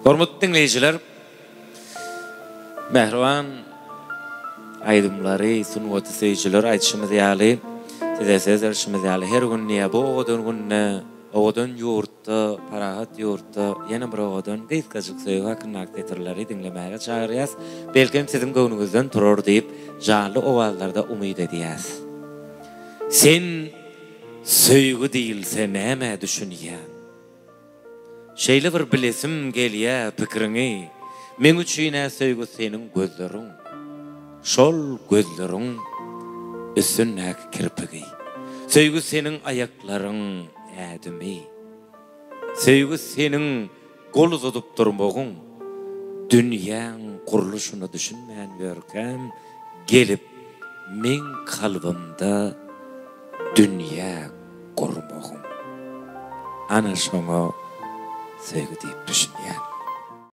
Hormatly diňleýjiler, mähriban aýdymlary, sungaty söýüjiler aýdyşymyz ýaly, size söz berşimiz ýaly her gün diýýär, bu owadan günde, owadan ýurtda, parahat ýurtda ýene bir owadan gysgajyk söýgi hakyndaky setirleri diňlemäge çagyrýas. Belkem siziň göwnüňizden turar diýip, janly owazlarda umyt edýäs. Sen söýgi diýilse nämä düşünýäň? Şeýle bir bilesim gelýä pikiriňi, Meň üçin-ä söýgi seniň gözleriň, Şol gözleriň üstündäki kirpigi. Söýgi seniň aýaklaryň ädimi. Söýgi seniň gol uzadyp durmagyň, Dünýäň gurluşyna düşünmän ýörkäm, Gelip meň kalbymda dünýä gurmagyň. Ana şoňa söýgi diýip düşünýän.